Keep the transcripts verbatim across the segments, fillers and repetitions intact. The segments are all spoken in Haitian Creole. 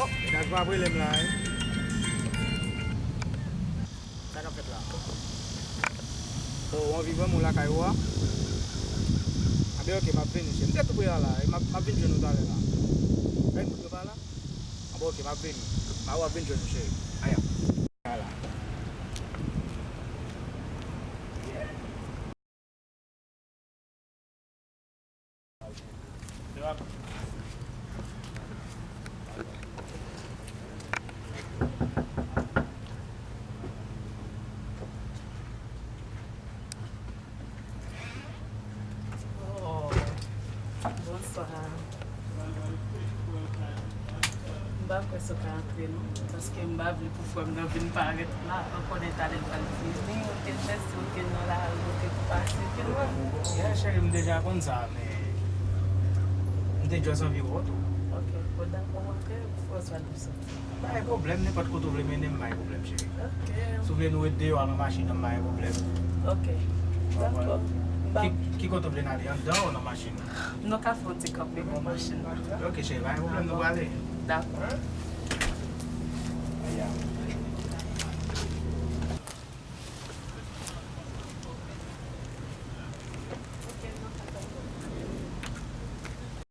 Medaj pa ap rele m la, wi. Sa k ap fèt la? O, w anvi wè m ou lakay ou a? Anben, oke, m ap vini, cheri. M te tou pre a la, e m ap, m ap vin jwenn ou talè la. Fèk moun yo pa la? Anben, oke, m ap vini. M a w ap vin jwenn ou, cheri. Aya. Ala. Oh, bonswa. M pa kwè sa w ka antre non, paske m pa vle pou frè m nan vin parèt la ankò nan eta l pral vini, ou te fè si ou te nan lari, ou te pase, vin wè m. Ya, cheri, m deja konn sa, men m te just anvi wè w tou. Ok, bon, dakò, w antre, François, nou soti. Pa gen pwoblèm, nenpòt kote w vle mennen m, pa gen pwoblèm, cheri. Ok. Si w vle nou ret deyò a nan machin nan, pa gen pwoblèm. Ok, dakò. Ki, ki kote w vle n ale, anndan ou nan machin? Nou ka fè yon ti kanpe bò machin nan. Ok, cheri, pa gen pwoblèm, nou prale. Dakò.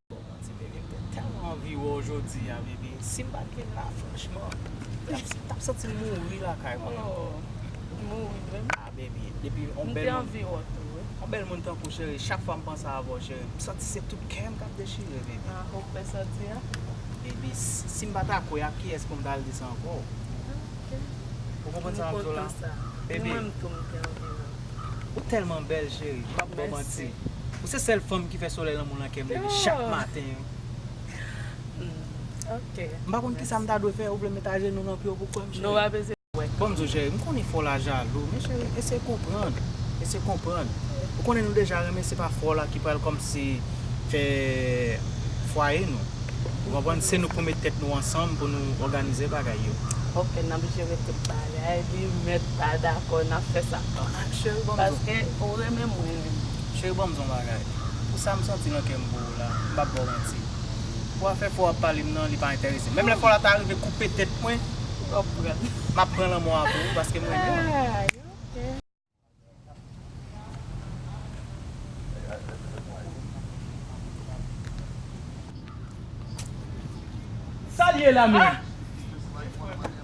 Bon, manti, baby, m te tèlman anvi wè w jodi a, baby. Si m pa t vin la, franchman, m t ap, m t ap santi m mouri lakay mwen. Oh, mouri menm. Ah, baby, depi yon bèl moun, yon bèl moun tankou w, cheri, chak fwa m panse avè w, cheri, m santi se tout kè m k ap dechire, baby. Ah, ou fè santi a? Baby, si, si m pa ta kwè, ak kiyès pou m ta al di sa ankò? Ah, ok. Ou konprann sa m ap di w la? Baby. Mwen menm tou, m te anvi wè w. Ou tèlman bèl, cheri. M p ap ba w manti. Ou se sèl fanm ki fè solèy lanmou nan kè m leve chak maten. Hmm, ok. M pa konn kisa m ta dwe fè. Ou vle m met ajenou nan pye w pou kwè m, cheri? Nou pa bezwen wè. Bon, m di w, cheri, m konnen fò w la jalou, men, cheri, eseye konprann. Eseye konprann. Ou konnen nou deja renmen, se pa fò w la ki pral kòmsi fè fwaye nou. Ou konprann? Se nou k pou met tèt nou ansanm pou nou òganize bagay yo. Ok, n ap jere tout bagay. Li mèt pa dakò, n ap fè sa kanmenm. Cheri, ban m di w. Paske ou renmen mwen, wi. Cheri, ban m di w yon bagay. Pou sa m santi nan kè m pou ou la, m p ap ba w manti. Pou afè fò w ap pale m nan, li pa enterese m. Menm lè fò w la ta rive koupe tèt mwen, m ap pran lanmò a pou ou, paske m renmen w. Ay, ok. Sa l ye la menm?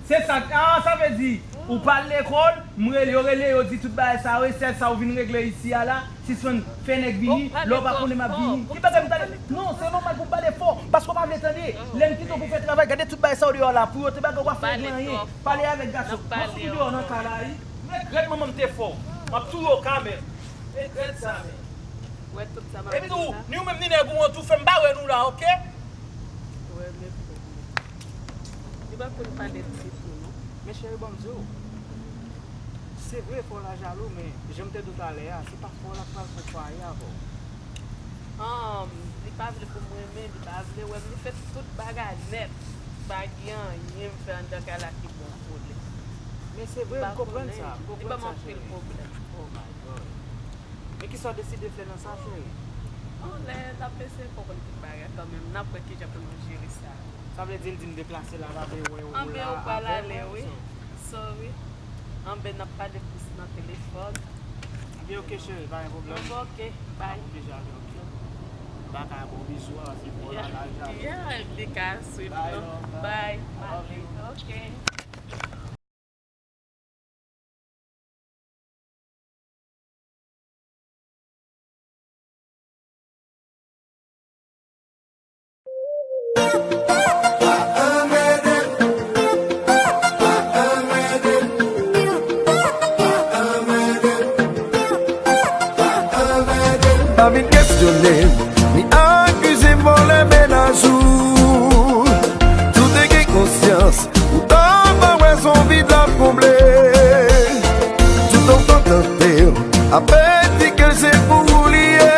Se sa, ah, sa vle di, ou pa al lekòl, m rele, yo rele, yo di tout bagay sa yo, e sèl sa ou vin regle isi a la, sispann fè nèg vini, lè w pa konnen m ap vini. Ki bagay m tande? Non, se nòmal pou m pale fò, paske w pa vle tande. Lè m kite w pou fè travay, gade tout bagay sa yo deyò la, pou yo te bagay w pa fè anyen. Pale avèk gason. M ap fout ou deyò nan kay la, wi. Regrèt manman m te fè w. M ap touye w kanmenm. Regrèt sa, men. Wè tout sa m ap di la. Epi tou, ni ou menm ni nèg ou an tou fè m pa wè nou la, ok? Wè, men frè m. Li pa konn pale ditou, non. Men cheri, ban m di w. Se vre, fò w la jalou, men jan m te di w talè a, se pa fò w la k pral fè fwaye avè w. An, li pa vle pou m renmen, li pa vle wè m, li fè tout bagay nèt. Pa gen anyen m fè anndan kay la ki bon pou li. Men se vre, m konprann sa, m konprann sa, cheri. Li ban m anpil pwoblèm. Oh my God. Men kisa w deside fè nan sa, cheri? Bon, lè n ap eseye konprann tout bagay kanmenm, n ap wè kijan pou nou jere sa. Sa vle di l di m deplase la, pa vle wè ou la avè mwen, so. Anben, ou pral ale, wi. Sorry. Anben, n ap pale plis nan telefòn. Anben, ok, cheri, pa gen pwoblèm. Anben, ok, bye. Anben, ok. M pa ka ba w bizou a, se fò w la, la, la. Yeah, li ka swiv nou. Bye, love, bye. Bye, m ale. Ok. Pa vin kestyone m, ni akize m vòlè mennaj ou. Si w te gen konsyans, ou ta va wè se yon vid l ap konble. Toutan w kontante w, apèdi ke se pou ou li ye.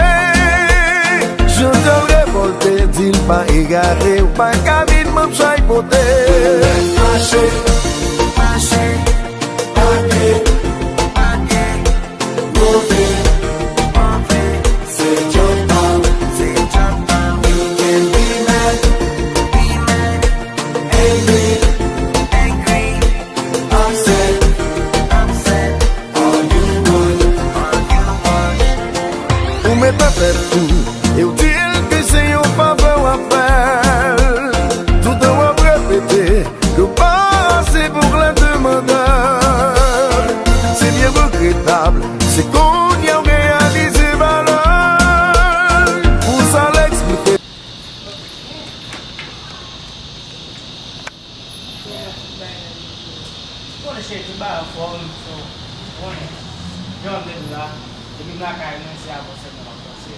Chantal revòlte, di l pa egare, ou pa ka vin manm chay pote. Fache, fache, pake, pake. Move, move, se djòb pa w, se djòb pa w. You can be mad, be mad, hate, Konnen cheri, tout bagay anfòm, so, konnen, jan m te di w la, depi m lakay mwen, se avè w sèlman m ap panse.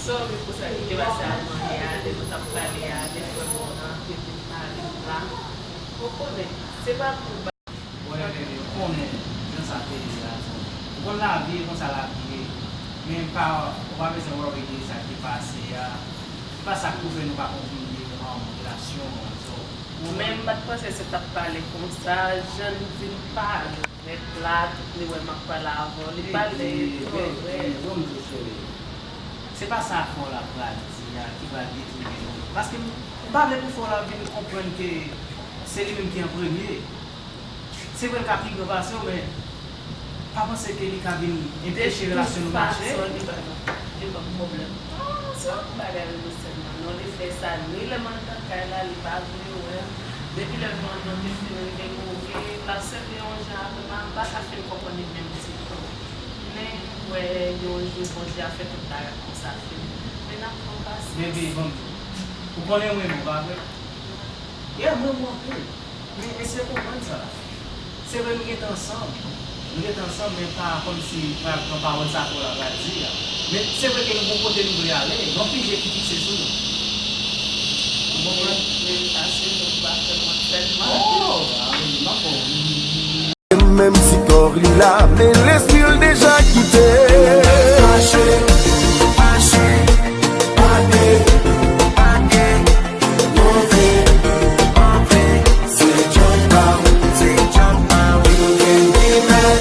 Sorry pou sa ki te pase avè w yè a, lè nou t ap pale a, lè frè m nan te vin pale m la. Ou konnen, se pa pou Bon, ebyen, ou konnen jan sa te ye a, so. Ou konn lavi, e konsa lavi ye. Men pa, ou pa bezwen worry de sa ki te pase a. Se pa sa k pou fè nou pa kontinye, um, relasyon an, so. Ou men m pa t panse se t ap pale konsa, jan l vin parèt la, tout li wè m ap pale avè w, li pale twò vrè. Ebyen, bon, m di w, cheri. Se pa sa fò w la pral di a ki pral detwi nou. Paske m, m pa vle pou fò w la vin konprann ke se li menm ki an premye. Se vre l ka pi gran pase w, men pa panse ke li ka vin enpeche relasyon nou mache. De tout fason, li pa, li pa pwoblèm. Ah, se yon bagay inosèlman. Non, li fè sa ni lè m anndan kay la, li pa vle wè m. Depi lè vant mwen te fin rive move, l ap sèvi yon jan avè m, m pa ka fin konprann li menm ditou. Men, m wè yon jou Bondye ap fè tout bagay konsa fini. Men n ap pran pasyans. Baby, bon, ou konnen mwen, bon, pa vre? Yeah, mwen, mwen, anpil. Men eseye konprann sa. Se vre nou gentan ansanm. Nou gentan ansanm, men pa kòmsi pral pran pawòl sa fò w la pral di a. Men se vre ke nou gon kote nou vle ale, gen anpil je ki fikse sou nou. Ou konprann? Men, men pase nou pa fè mwen fè mal. Oh, a wi, m ap fè w ri. Menm si kò li la, men lespri l deja kite. Fache, fache, pa de, pa de. Move, move, se djòb pa w, se djòb pa w. You can be mad,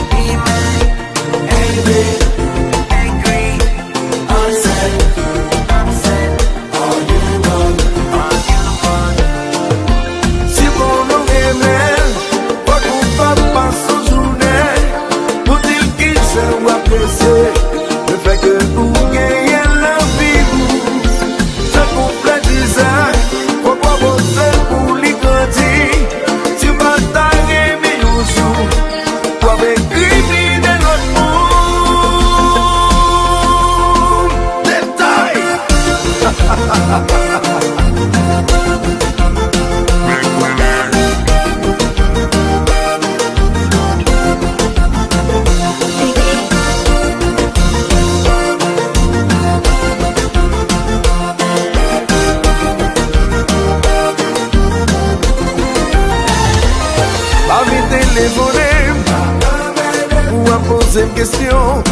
be mad, angry, angry, upset, upset, all you want, all you want. Si bon nou renmen l, fòk ou pa pase yon jounen pou di l kijan w apresye lefètke ou genyen l nan vi w. Tankou flè di zè, fòk w apoze l pou li grandi. Si w pa ta renmen yon jou, w ap enkrimine lòt moun. Detay! Pa vin telefone m pou w ap poze m kesyon.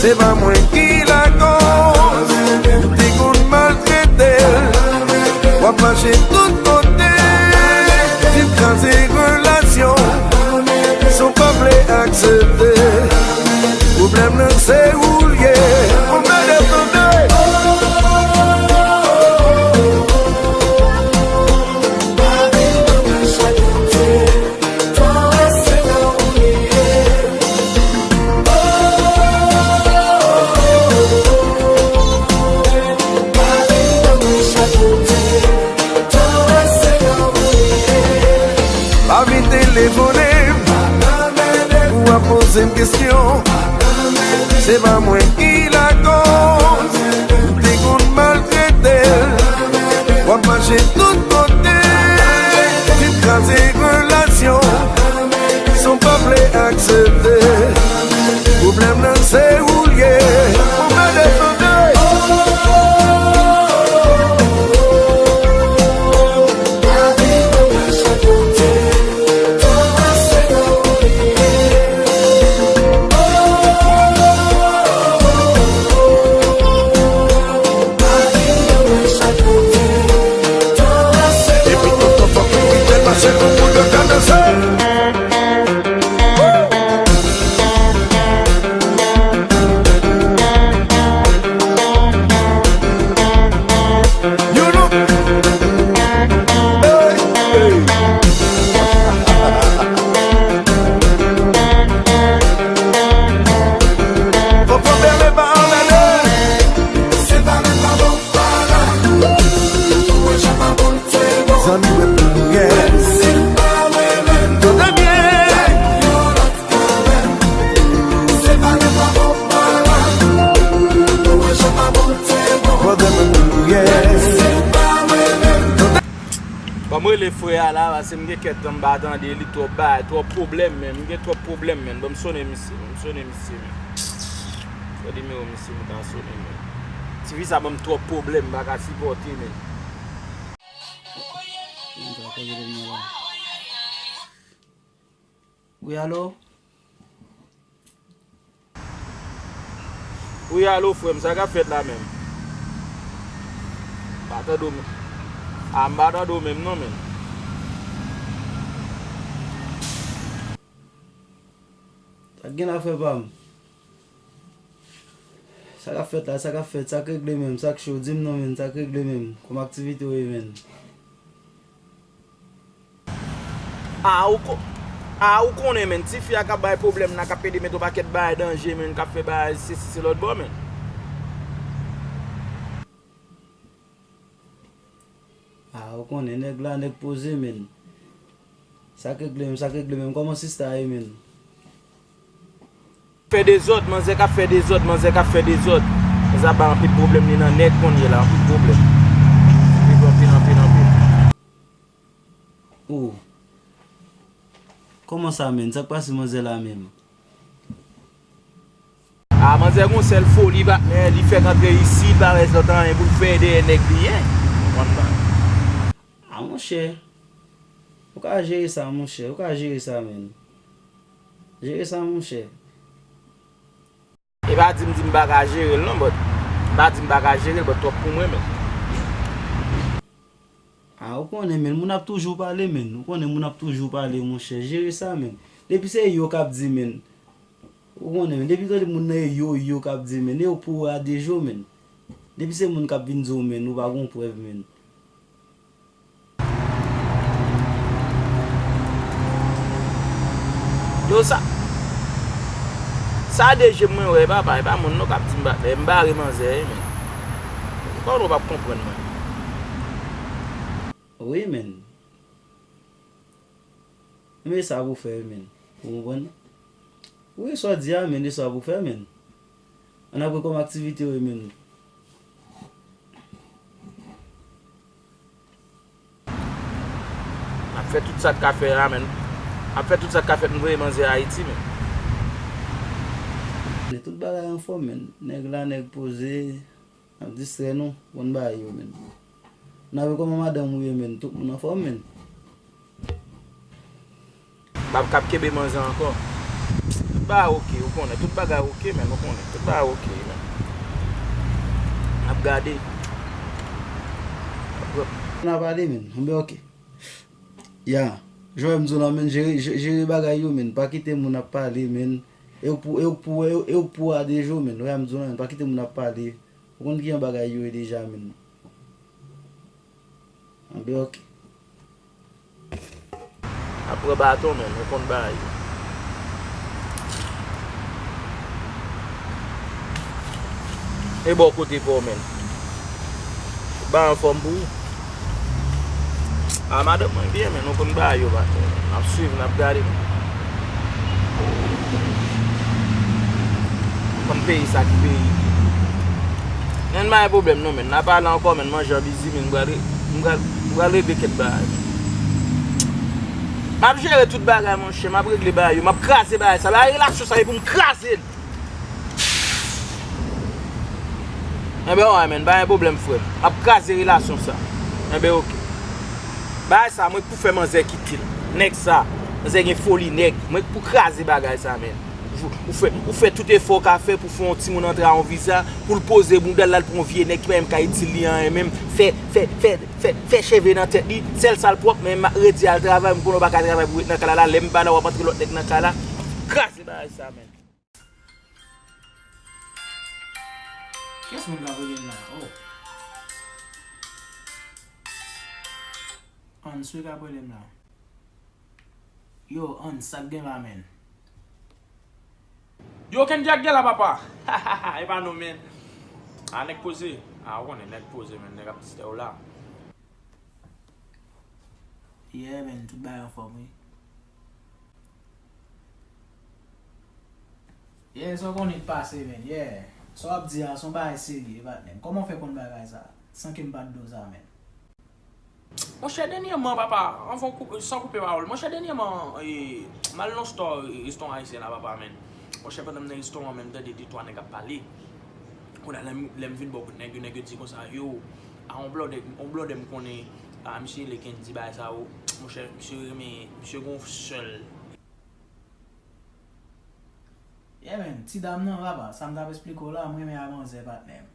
Se pa mwen ki lakòz, ou te konn maltrete l. W ap mache tout kote, fin kraze relasyon, san w pa vle aksepte. Pwoblèm nan se ou l ye. Ou mèt tande. Pa vin telefone m pou w ap poze m kesyon. Se pa mwen ki lakòz, ou te konn maltrete l. W ap mache tout kote, fin kraze relasyon, san w pa vle aksepte. Pwoblèm nan se ou l ye. Ou mèt tande. M rele frè a la, paske m gen kèk tan m pa tande li, twòp bagay, twòp pwoblèm, menn. M gen twòp pwoblèm, menn. Ban m sonnen misye, ban m sonnen misye, menn. Fè nimewo misye m ka sonnen, menn. Tifi sa ban m twòp pwoblèm, m pa ka sipòte, menn. Wi, alo? Wi, alo, frè m, sa k ap fèt la menm? M pa tande w menm. A, m pa tande w menm non, menm. Sa k gen la, frè pa m? Sa k ap fèt la, sa k ap fèt, sa k regle menm, sa k cho, di m non, menn, sa k regle menm, kòm aktivite w ye, menn? A, ou ko-, a, ou konnen, menn, tifi a k ap bay pwoblèm la, k ap pede met yon pakèt bagay danje, menn, k ap fè bagay sesi, se lòt bò, menn. A, ou konnen, nèg la, nèg poze, menn. Sa k regle menm, sa k regle menm, kòman sista a ye, menn? Fè dezòd, manzè k ap fè dezòd, manzè k ap fè dezòd. Manzè ap bay anpil pwoblèm, li nan nèg kounye la, anpil pwoblèm. Anpil, anpil, anpil, anpil. Oh. Kòman sa, menn? Sa k pase manzè la menm? A, manzè gon sèl foli, patnè, li fèk antre isit, li pa wè lòt anyen pou l fè dèyè nèg li, en. Konprann pa. A, monchè. Ou ka jere sa, monchè. Ou ka jere sa, menn. Jere sa, monchè. E pa di m di m pa ka jere l non, but m pa di m pa ka jere l, but twòp pou mwen, menn. A, ou konnen, menn, moun ap toujou pale, menn. Ou konnen moun ap toujou pale, monchè. Jere sa, menn. Depi se yo k ap di, menn. Ou konnen, menn. Depi tande moun nan e yo, yo k ap di, menn. E yo pou a de jou, menn. Depi se moun k ap vin di w, menn, ou pa gon prèv, menn. Yo, sa, sa de je mwen wè, papa, e pa moun non k ap di m ba-, m bare manzè, wi, men. Kòman w p ap konprann mwen? Wi, men. Men sa pou fè, men. Ou konprann? Wi, sa w di a, men, e sa pou fè, men. Ann apre kòm aktivite w, men. N ap fè tout sa k ka fè a, menn. N ap fè tout sa k ka fèt, nou voye manzè Ayiti, menn. Men tout bagay anfòm, menn. Nèg la, nèg poze. N ap distrè nou, konn bagay yo, menn. N ap wè kòman madanm ou ye, menn. Tout moun anfòm, menn. M p ap kab kenbe manzè ankò. Tout bagay oke, ou konnen. Tout bagay oke, menn, ou konnen. Tout bagay oke, menn. N ap gade. N ap pale, menn. Anben, oke. Ya. Jan m di w la, menn, jere, je-, jere bagay yo, menn. Pa kite moun ap pale, menn. E w pou, e w pou, e w, e w pou a de jou, menn. Wè m di w la, menn. Pa kite moun ap pale. Ou konn kijan bagay yo ye deja, menn. Anben, oke. Ap pran baton, menn, ou konn bagay yo. E bò kote pa w, menn. Ou bay anfòm pou ou. A, madanm mwen byen, menn, ou konn bagay yo, patnè. N ap swiv, n ap gade. Konn peyi sa ki peyi. Menn, pa gen pwoblèm non, menn. N a pale ankò, menn, manje an bizi, menn, m pral re-, m pral, m pral regle kèk bagay. M ap jere tout bagay, monchè, m ap regle bagay yo, m ap kraze bagay sa. Bagay relasyon sa, e pou m kraze l. Enben, wi, menn, pa gen pwoblèm, frè m. M ap kraze relasyon sa. Enben, oke. Bagay sa, mwen k pou fè manzè kite l. Nèg sa, manzè gen foli nèg. Mwen k pou kraze bagay sa, menn. Ou, ou fè, ou fè tout efò w ka fè pou fè yon timoun antre a yon viza, pou l poze bounda l, l al pran yon vye nèg ki pa menm ka itil li anyen menm. Fè, fè, fè, fè, fè cheve nan tèt li. Sèl sa l pwòp, men m redi al travay, m konnen w pa ka travay pou w ret nan kay la, lè m pa la, w ap antre lòt nèg nan kay la. Kraze bagay sa, menn. Kiyès moun k ap rele m la? Oh. Ansou k ap rele m la. Yo, Ans, sa k gen la, menn? Yo, Kendrick gen la, papa. E pa nou, menn. A, nèg poze. A, ou konnen, nèg poze, menn. Nèg ap distrè w la. Yeah, menn, tout bagay anfòm, wi. Yeah, sa w konnen k pase, menn, yeah. Sa w ap di a, se yon bagay serye, patnè m. Kòman w fè konn bagay sa? San ke m pa t di w sa, menn. Monchè, dènyèman, papa, anvan kou- san koupe pawòl, monchè, dènyèman, e, m al nan store, e, restoran ayisyen la, papa, men. Monchè, pandan m nan restoran, men m tande de twa nèg ap pale. Kounye a, lè m, lè m vin bò kote nèg yo, nèg yo di konsa, yo, a, on blòdè, on blòdè m konnen, a, misye rele Kendy bagay sa yo. Monchè, misye renmen, misye gon sèl. Yeah, man, ti dam nan, papa, sa m t ap esplike w la, m renmen a manzè, patnè m.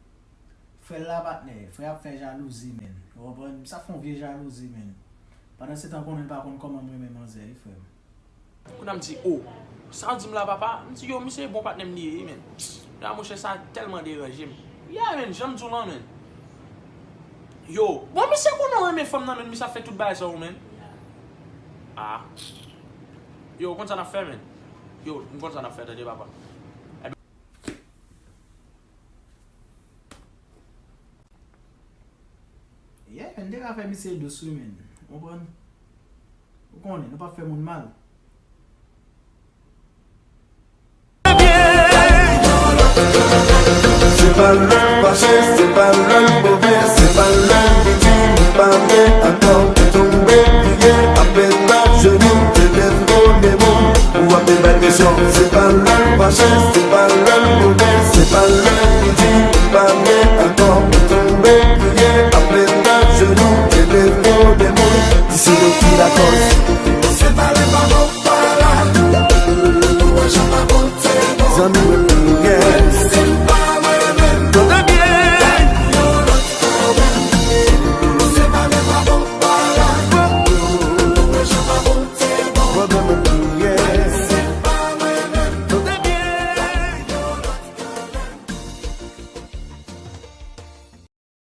Frè l la, patnè, frè ap fè jalouzi, man. Ou konprann? Sa fè yon vye jalouzi, man. Pandan se tan konnen l pa konn kòman m renmen manzè, wi, frè m. Kounye a m di, o, sa w di m la, papa? M di, yo, misye bon patnè m li ye, wi, man. La, monchè, sa tèlman deranje m. Yeah, man, jan m di w lan, man. Yo, bon, misye konnen w renmen fanm nan, man, misye ap fè tout bagay sa yo, man. Ah. Yo, w konn sa n ap fè, man. Yo, m konn sa n ap fè, tande, papa. Yeah, man, m te ka fè misye dous, wi, man. Ou konprann? Ou konnen, nou p ap fè moun mal. Se pa lè m fache, se pa lè m move, se pa lè m piti, m pa vle ankò tonbe, kriye, ap met ajenou, te leve, debout. Ou ap te bay presyon. Se pa lè m fache, se pa lè m move, se pa lè m piti, m pa vle ankò tonbe, kriye, ap met ajenou, te leve, debout. Di se yo ki lakòz. Se pa lè m pa bon, pa la. Ou wè jan pa bon, se bon. Zanmi mwen